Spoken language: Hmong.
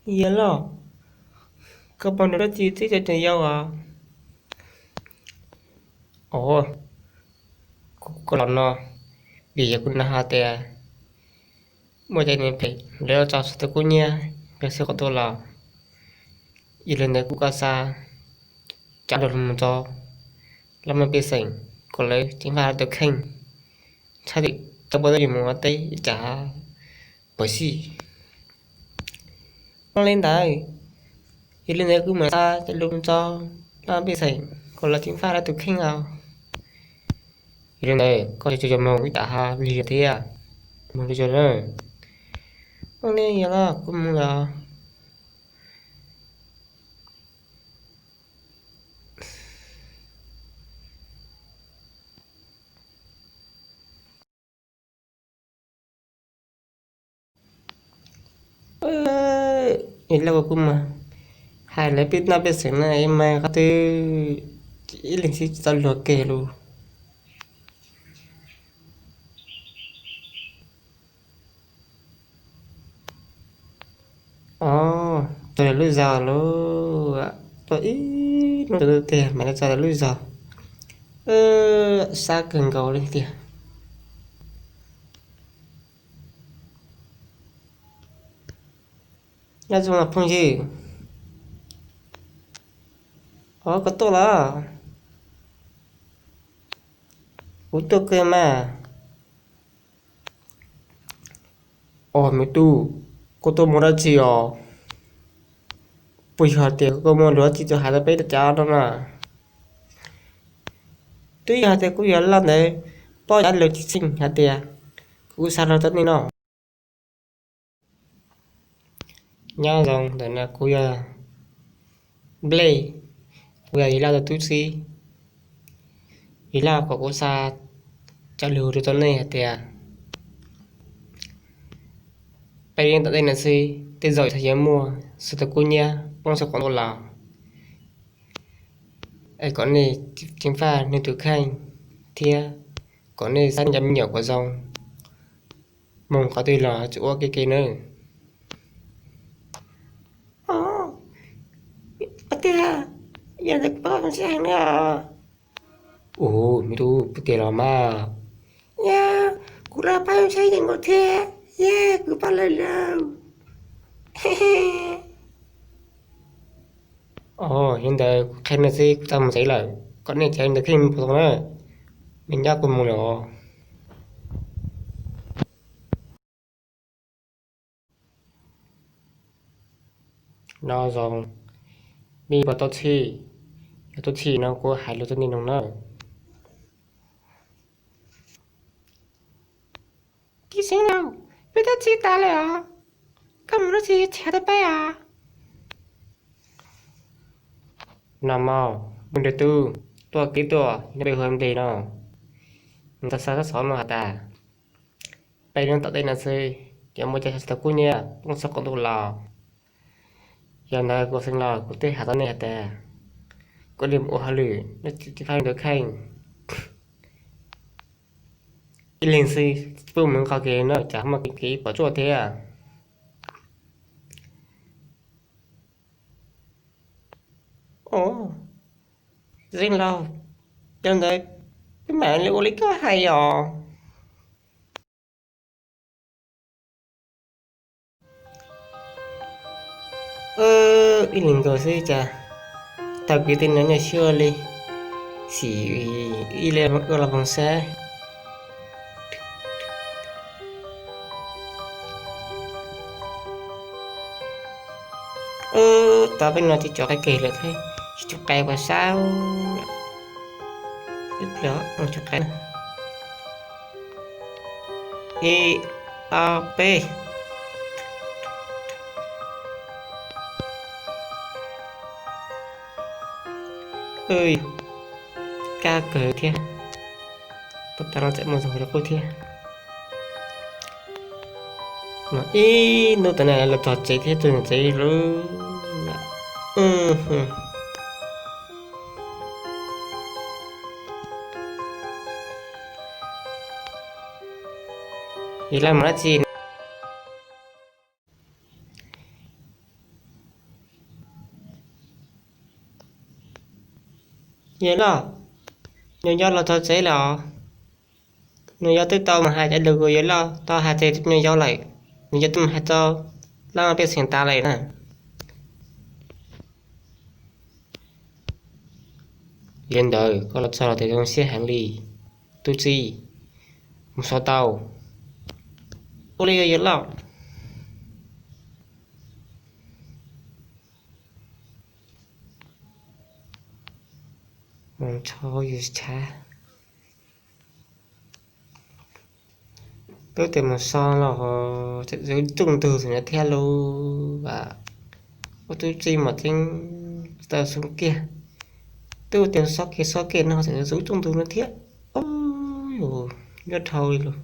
Yawg loj, koj pom dab tsi txij tseem yau os? Ov, kuv los no vim yog kuv hnov hais tias muaj cov neeg phem lawv tso xov tooj kub nyiab nqis xwb qhov tuaj los. Yog li ntawd kuv kuj xa cov lus mus rau laj mej pej xeem kom lawv ceev faj lawv tus kheej, txhob tau pov thawj mus ua teb ib tsam puas xij. Ua li ntawd, yog li ntawd kuv mam xa cov lus mus rau laj mej pej xeem kom lawv ceev faj lawv tus kheej os. Yog li ntawd koj tsuas yog mus ib tsam ho lig thiab, mus li tsuas na. Ua li yog los kuv mus los. Ib laj kuv kuj mas hais lawv peb noj peb xeem na mas qhov twg ib leeg xwb tsis tau luag kiag lus. Ov, txog lawv lub zos lawm, tuaj ib hnub tiag mas lawv txog lawv lub zos. Sab kawg nkaus li tiag. Nyob zoo phooj ywg. Ov, koj tuaj los? Kuv tuaj kawg mas. Ov me tub, koj tuaj muaj dab tsi os? Puas yog tias koj muaj dab tsi tuaj hais rau peb cov no na? Twb yog hais tias kuv yog laj ntawd, paub cov lus tsis tseeb hais tias kuv xa los rau nej no. Nyob zoo, ntawm no kuv yog Nplej, kuv yog Yig Laj tus tub txib. Yig Laj kom kuv xa cov lus rau nej hais tias peb yeej tom tej no xwb, tej zaum tseem yuav muaj xov tooj kub nyiab poob saum qhov ntuj los, es kom nej ceev faj nej tus kheej thiab kom nej xav cov me nyuam kom zoo, mus qhov twg los tsis ua ke ke nawb. Ov, tiag, yog ntawd kuv pab seb heev na. Ub, me tub, puas tiag los mas? Yog, kuv los pab seb yeej nkaus thiab, yog kuv pab lawm lauj. Ov, yog ntawd kuv qhia nej xwb, kuv tau mus tsev lawm, kom nej cov ntawd kheej puas tau na, nej nyob kuv mus lawm os. Nyob zoo, nej puas tau txhij? Yog tau txhij no kuv hais lus rau nej mloog na. Tij Xeev Laus, peb twb txhij tas lawm os, koj mus dab tsi tshav rau peb os? No mas, me nraug tub, tuaj kev tuaj nyob peb hu nplej no, nws tau xa xov no has tas peb nyob tom tej no xwb, cov muaj cov xov tooj kub nyiab poob saum qhov ntuj los. Yog ntawd kuv Xeev Laus kuv twb hais rau nej hais tias kom nej mus ua hauj lwm, nej tsis faj tus kheej. Ib leeg xwb pub mus nqho kev no tsam muaj kev pom tsuaj thiab. Ov, Xeev Laus, yog ntawd peb mam li ua li koj hais os. Ib leeg nkaus xwb cas tau kwv tij no nyuaj siab li, xim ib leeg ua los moog saib. Tau peb no tsis tso qe keg lawm thiab, tsis tso qe puas sab. Ib pliag tso qe. Ib, ob, peb. Kab kawg thiab, puas tas no tseem muaj zog rau qub thiab. Ib hnub tas na los txog tsev thiab, txog tsev lawm. Yog laj mus dab tsi? Yawg loj, nyuam yaus los txog tsev lawm os. Nyuam yaus twb tau mus hais cov lus uas yawg loj tau hais rau nyuam yaus lawm. Nyuam yaus twb mus hais rau laj pej xeem tas lawm na. Yog li ntawd koj los txog los tias zoo siab heev li. Tub txib, mus so tau. Ua li yawg loj. Mus tso yus tshab. Twb tias mus so los tseem yuav tsooj ntug tus no thiab lauj. Ua tub txib mas tseeb tsis tau xub kiag. Twb tias so kiag so kiag no tseem yuav tsooj ntug no thiab. Yus nyuaj dhau li lauj.